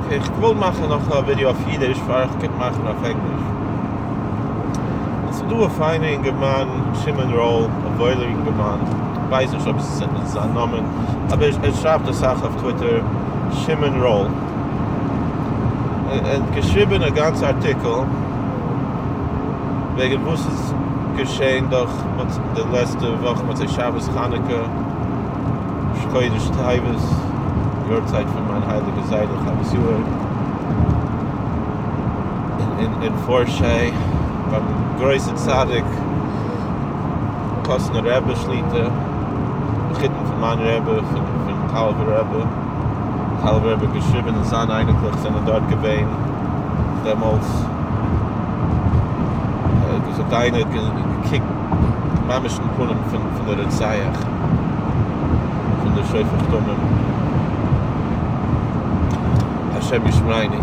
Okay, איך וויל מאכן נאך א ווידעא אויף אידיש פאר איך קען מאכן אויף ענגליש. עס איז דא א פיינער אינגערמאן שמעון ראל, א וואוילער אינגערמאן, כ'ווייס נישט אויב עס איז זיין נאמען, אבער ער שרייבט אסאך אויף טוויטער, שמעון ראל. ער האט געשריבען א גאנצע ארטיקל וועגן וואס איז געשען דורך די לעצטע וואך מוצאי שבת חנוכה, ראש חודש טבת, יארצייט פון מיין הייליגע זיידע חוות יאיר, אין פארשעי ביים גרויסע צדיק קאסנער רבי שליטא, מחותן פון מיין רבי פון קאלובער רבי, קאלובער רבי האט געשריבען אז זיינע אייניקלעך זענען דארט געווען דעמאלטס, ער האט געזאגט איינער האט געקוקט ממש אין פנים פון די רוצח, פון די שופך דמים, השם ישמרינו.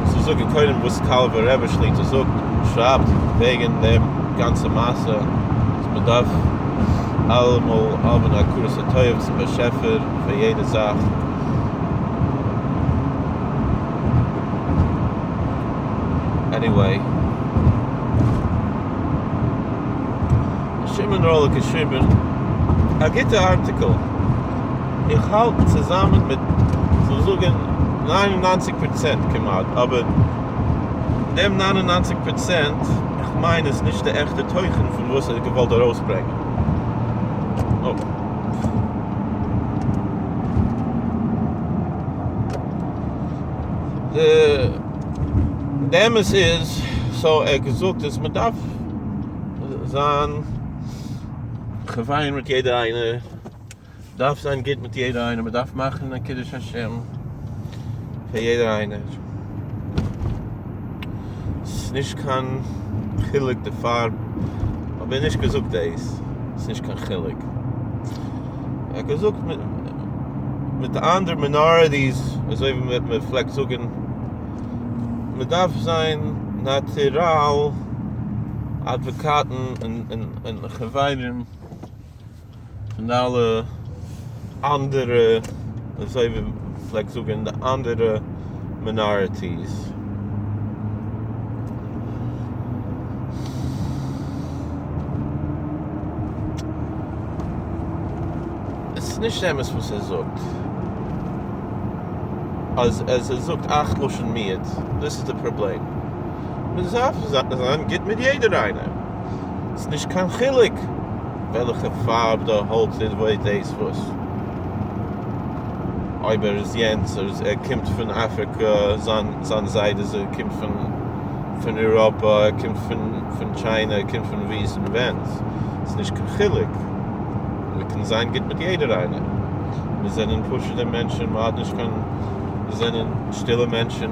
צו זאגן קודם וואס קאלובער רבי שליטא זאגט, שרייבט וועגן דעם גאנצע מעשה, אז מען דארף אלעמאל האבן הכרת הטוב צום באשעפער פאר יעדע זאך. Anyway. שמעון ראל האט געשריבן א גוטע ארטיקל. איך האלט צוזאמען מיט זאל זאגן 99 פראצענט כמעט, אבער דעם 99 פראצענט איך מיין איז נישט די עכטע תוכן פון וואס ער האט געוואלט ארויסברענגען. די אמת איז, so ער האט געזאגט אז מען דארף זיין חברים מיט יעדער איינער, דארף זיין גוט מיט יעדער איינער, מען דארף מאכן א קידוש השם פאר יעדער איינער, ס'איז נישט קיין חילוק די פארב, אבער נישט געזאגט דאס, ס'איז נישט קיין חילוק, ער האט געזאגט מיט די אנדערע minorities, אזוי ווי מען פלעגט זאגן, מען דארף זיין נאטיראל אדוואקאטן און חברים פון אלע אנדערע, אזוי ווי מען פלעגט זאגן, די אנדערע minorities. עס איז נישט אמת וואס ער זאגט אז ער זאגט אכט לשון מיעוט, דאס איז די פראבלעם. מען דארף זיין גוט מיט יעדער איינער, עס איז נישט קיין חילוק וועלכע פארב די האלץ איז וואו דאס וואס, אויב ער איז יענץ, ער קומט פון אפריקע, זיין זיידע קומט פון אירופה, ער קומט פון טשיינע, ער קומט פון וואו און ווען, ס'איז נישט קיין חילוק, מען קען זיין גוט מיט יעדער איינער, מיר זענען פשוט'ע מענטשן, מען האט נישט קיין, מיר זענען שטילע מענטשן,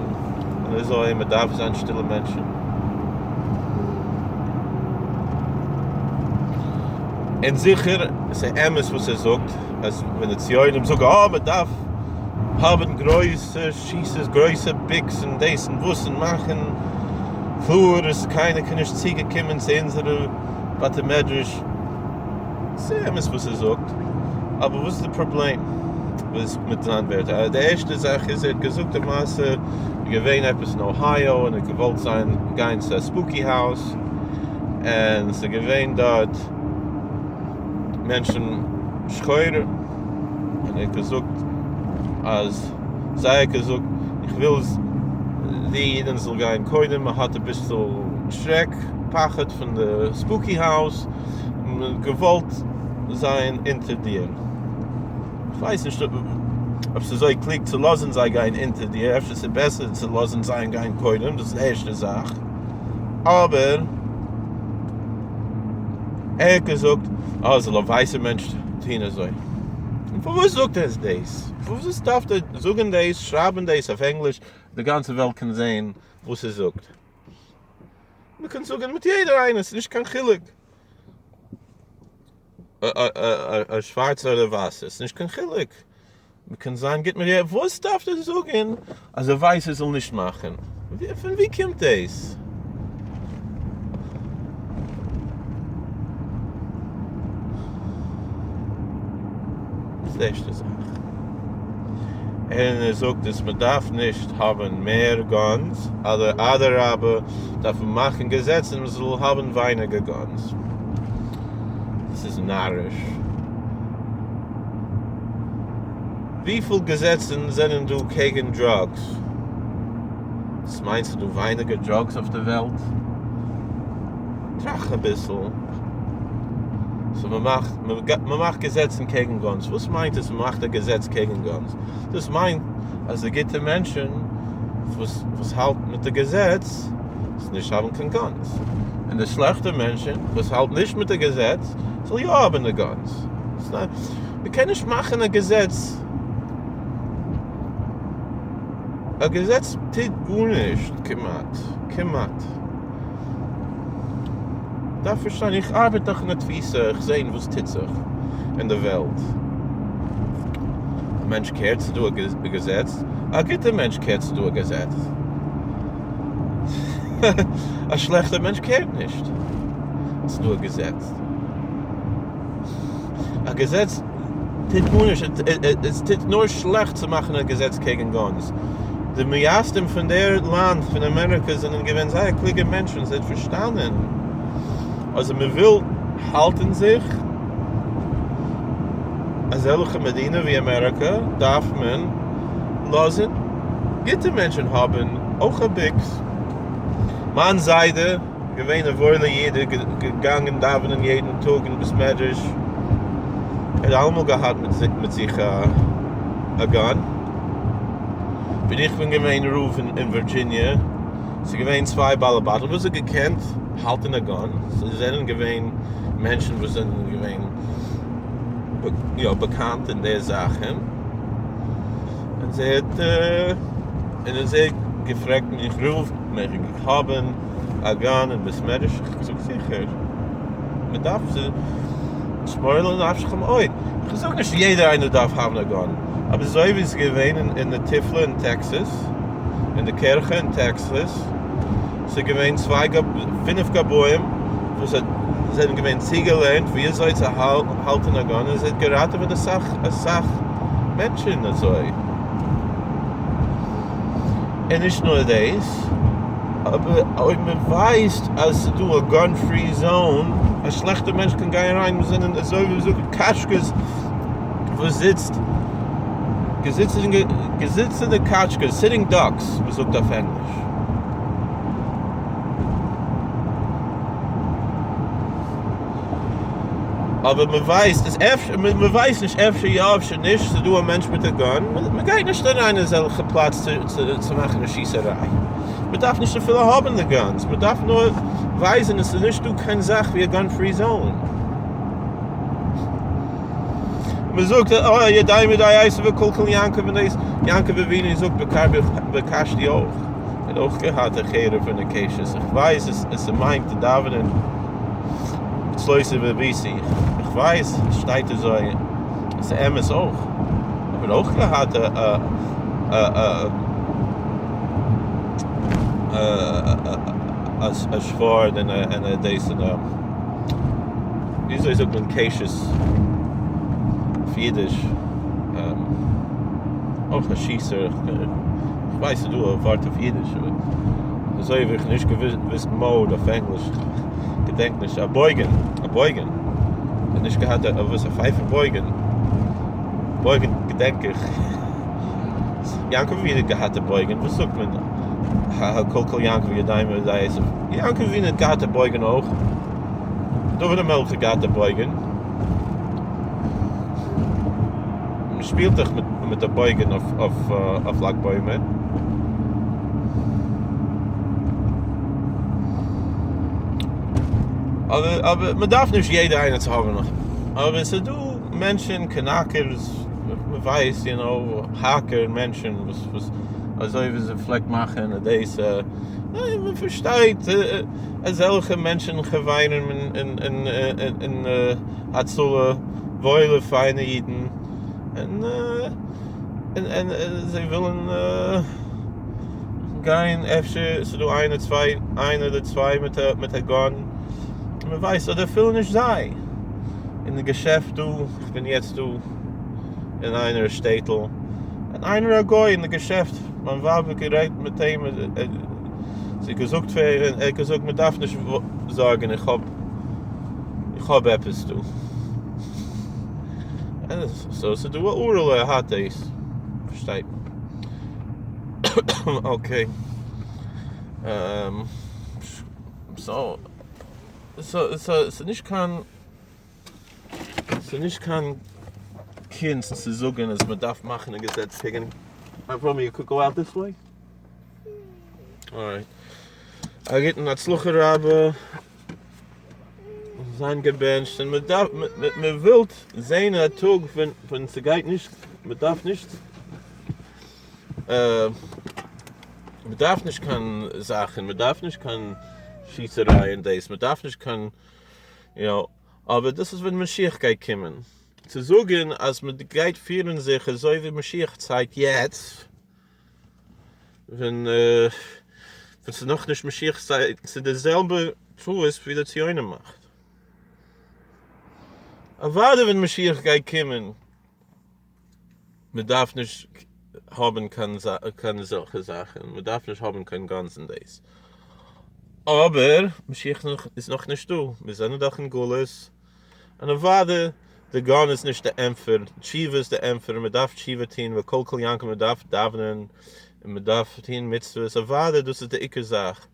און אזוי, מען דארף זיין שטילע מענטשן. און זיכער ס'איז אמת וואס ער זאגט, אז ווען די ציונים זאגן אה מען דארף האבן גרויסע שיסערס גרויסע ביקס און דאס און וואס און מאכן קלאר אז קיינער קען נישט צוגעקומען צו אונזערע בתי מדרש, ס'איז אמת וואס ער זאגט, אבער וואס איז די פראבלעם מיט זיין ווערטער? די ערשטע זאך איז ער האט געזאגט א מעשה, געווען עפעס אין אוהייאו און ער האט געוואלט זיין גיין צו א spooky house און ס'איז געווען דארט מענטשן שחורים און ער האט געזאגט אז זיי האט געזאגט איך וויל די אידן זאל גיין קודם מען האט אביסל שרעק פחד פון די spooky house און מען האט געוואלט זיין אונטער דיר איך ווייס נישט אויב ס'איז אזוי קלוג צו לאזן זיי גיין אונטער דיר אפשר ס'איז בעסער צו לאזן זיי גיין קודם דאס איז די ערשטע זאך אבער ער האט געזאגט אז זאל א ווייסער מענטש טוהן אזוי. און פארוואס זאגט ער דאס? פארוואס דארף ער זאגן דאס, שרייבן דאס אויף ענגליש, די גאנצע וועלט קען זעהן וואס ער זאגט. מען קען זאגן מיט יעדער איינער, ס'איז נישט קיין חילוק. א שווארצער אדער ווייסער, ס'איז נישט קיין חילוק. מען קען זיין גוט מיט יעדער, וואס דארף ער זאגן אז א ווייסער זאל נישט מאכן? פון ווי קומט דאס? דאס איז די ערשטע זאך. און ער זאגט אז מען דארף נישט האבן מער guns, אדער אדרבה דארף מען מאכן געזעצן מען זאל האבן ווייניגער guns. דאס איז נאריש. וויפיל געזעצן זענען דא קעגן drugs? דאס מיינט ס'איז דא ווייניגער drugs אויף די וועלט? טראכט אביסל. so מ'מאכט מ'מאכט געזעצן קעגן guns. וואס מיינט עס מ'מאכט א געזעץ קעגן guns? דאס מיינט אז די גוטע מענטשן וואס וואס האלטן מיט די געזעץ זאלן נישט האבן קיין guns. און די שלעכטע מענטשן וואס האלטן נישט מיט די געזעץ זאל יא האבן די guns. מ'קען נישט מאכן א געזעץ. א געזעץ טוט גארנישט כמעט. כמעט. דארף פארשטיין איך ארבעט דאך אין א תפיסה איך זעה וואס טוט זיך אין די וועלט. א מענטש care ט ס'איז דא א געזעץ, א גוטע מענטש care ט ס'איז דא א געזעץ. א שלעכטע מענטש care ט נישט ס'איז דא א געזעץ. א געזעץ טוט גארנישט, עס טוט נאר שלעכט צו מאכן א געזעץ קעגן guns. די מייסדים פון דער לאנד פון אמעריקע זענען געווען זייער קלוגע מענטשן, זיי האט פארשטאנען אז מען וויל האלטן זיך אזעלכע מדינה ווי אמעריקע דארף מען לאזן גוטע מענטשן האבן אויך א ביקס. מיין זיידע. געווען א וואוילע איד, געגאנגען דאווענען יעדן טאג אין בית מדרש, ער האט אלעמאל געהאט מיט זיך א gun. ווען איך בין געווען רב אין ווירדזשיניע, ס'איז געווען צוויי בעלי בתים וואס האט געקענט האלטן א gun, ס'זענען געווען מענטשן וואס זענען געווען יא באקאנט אין די זאכן, און זיי האט און זיי געפרעגט מיך רב מעג איך האבן א gun אין בית מדרש? איך זאג זיכער, מען דארף שמור לנפשך מאוד, איך זאג נישט יעדער איינער דארף האבן א gun, אבער אזוי ווי עס איז געווען אין די תיפלה אין טעקסעס, אין די קערכע אין טעקסעס, ס'איז געווען צוויי פינף גבאים וואס זענען געווען צוגעלערנט ווי אזוי צו האלטן א gun און זיי האט געראטעוועט אסאך אסאך מענטשן אזוי. און נישט נאר דאס, אבער אויב מען ווייסט אז ס'איז דא א gun free zone, א שלעכטע מענטש קען גיין אריין, מיר זענען אזוי ווי מ'זאגט קאטשקעס וואס זיצט, געזיצענע קאטשקעס, sitting ducks, מ'זאגט אויף ענגליש. אבער מען ווייסט עס אפשר, מען ווייסט נישט אפשר יא אפשר נישט, ס'איז דא א מענטש מיט א gun, מען גייט נישט אריין אין אזעלכע פלאץ צו מאכן א שיסעריי, מען דארף נישט אפילו האבן די guns, מען דארף נאר ווייזן עס איז נישט דא קיין זאך ווי א gun free zone. מען זאגט אוי ידיים ידי עשו ויקלקל יעקב און דאס, יעקב אבינו זאגט בקר בקשתי אויך, ער האט אויך געהאט א חרב און א קשת, איך ווייס עס עס מיינט דאווענען בצלותי ובביתי, איך ווייס עס שטייט אזוי, עס איז אמת אויך, אבער אויך געהאט א א א א שווערד און א דאס און א. וויאזוי זאגט מען קשת אויף אידיש? אויך א שיסער, איך ווייס ס'איז דא א ווארט אויף אידיש אבער אזוי האב איך נישט געוואוסט mode אויף ענגליש, געדענק נישט, א בויגן, א בויגן, איך האב נישט געהאט א וואס א פייפן בויגן, בויגן געדענק איך, יעקב אבינו האט געהאט א בויגן, וואס זאגט מען הקלקל יעקב ידיים ידי עשו, יעקב אבינו האט געהאט א בויגן אויך. דוד המלך האט געהאט א בויגן. מען שפילט דאך מיט א בויגן אויף לג בעומר. אבער אבער מען דארף נישט יעדער איינער צו האבן. אבער ס'איז דא מענטשן קנאקערס, מען ווייסט יו נאו, hacker מענטשן וואס וואס אזוי ווי זיי פלעגט מאכן דאס, מען פארשטייט. אזעלכע מענטשן חברים אין הצלה, וואוילע פיינע אידן, און זיי ווילן גיין אפשר ס'איז דא איינער צוויי איינער אדער צוויי מיט א gun, מען ווייסט אדער אפילו נישט זיי, אין די געשעפט דא, איך בין יעצט דא אין איינער שטעטל. איינער א גוי אין די געשעפט, מיין ווייב האט גערעדט מיט אים, זי האט געזאגט פאר איר, ער האט געזאגט מען דארף נישט זארגן איך האב איך האב עפעס דא. סאו ס'איז דא א ארעלע ער האט דאס, פארשטייט מען. okay. So ס'איז נישט קיין ס'איז נישט קיין קונץ צו זאגן אז מ'דארף מאכן א געזעץ קעגן אברומי you could go out this way? Alright. א גוטן הצלחה רבה. זיין געבענטשט און מ'דארף מ'ווילט זעהן א טאג ווען ווען ס'גייט נישט מ'דארף נישט מ'דארף נישט קיין זאכן מ'דארף נישט קיין שיסעריי און דאס מ'דארף נישט קיין you know, אבער דאס איז ווען משיח גייט קומען. צו זאגן אז מען גייט פירן זיך אזוי ווי משיח צייט יעצט, ווען ס'איז נאכנישט משיח צייט, ס'איז די זעלבע טעות ווי די ציונים מאכט. אוודאי ווען משיח גייט קומען. מען דארף נישט האבן קיין קיין אזעלכע זאכן, מען דארף נישט האבן קיין guns און דאס, אבער משיח איז נאך נישט דא, מיר זענען דאך אין גלות, און אוודאי די gun איז נישט די ענטפער, תשובה איז די ענטפער, מען דארף תשובה טון, וקול קול יעקב, מען דארף דאווענען, און מען דארף טון מצוות, אוודאי דאס איז די עיקר זאך,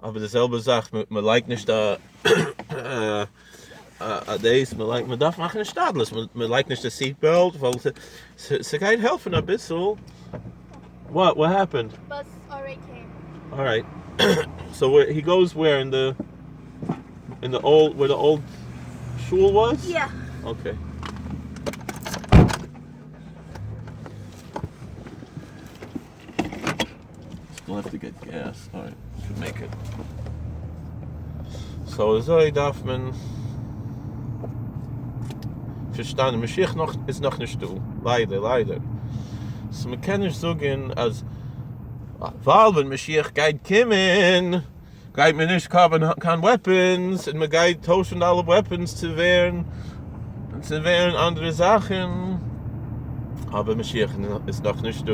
אבער די זעלבע זאך מען לייגט נישט א א דאס מען לייגט מען דארף מאכן השתדלות מען לייגט נישט די seat belt ווייל ס'גייט העלפן אביסל what what happened? Bus already came. Alright so he goes where in the in the old where the old shul was? Yeah. Okay. Still have to get gas, alright, should make it. So אזוי דארף מען פארשטיין, משיח נאך איז נאך נישט דא, ליידער ליידער. So מען קען נישט זאגן אז ווייל ווען משיח גייט קומען גייט מען נישט האבן קיין weapons און מען גייט טוישן אלע weapons צו ווערן צו ווערן אנדערע זאכן, אבער משיח איז נאך נישט דא,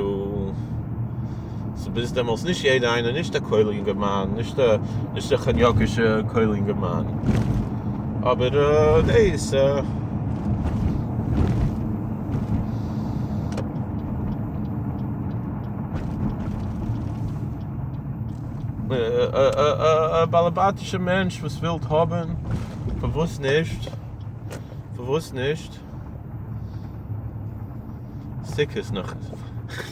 so ביז דעמאלטס נישט יעדער איינער, נישט א כולל יונגערמאן, נישט א נישט א חניאקישע כולל יונגערמאן, אבער דאס. א באלעבאטישע מענטש וואס ווילט האבן, פארוואס נישט? פארוואס נישט? סוכות נאך,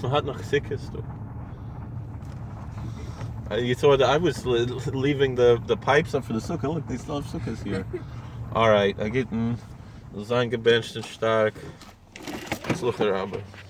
מען האט נאך סוכות דא. You thought I was leaving the the pipes up for the sukkah, look they still have sukkahs here. Alright, א גוטן, זאל זיין געבענטשט און שטארק, הצלחה רבה.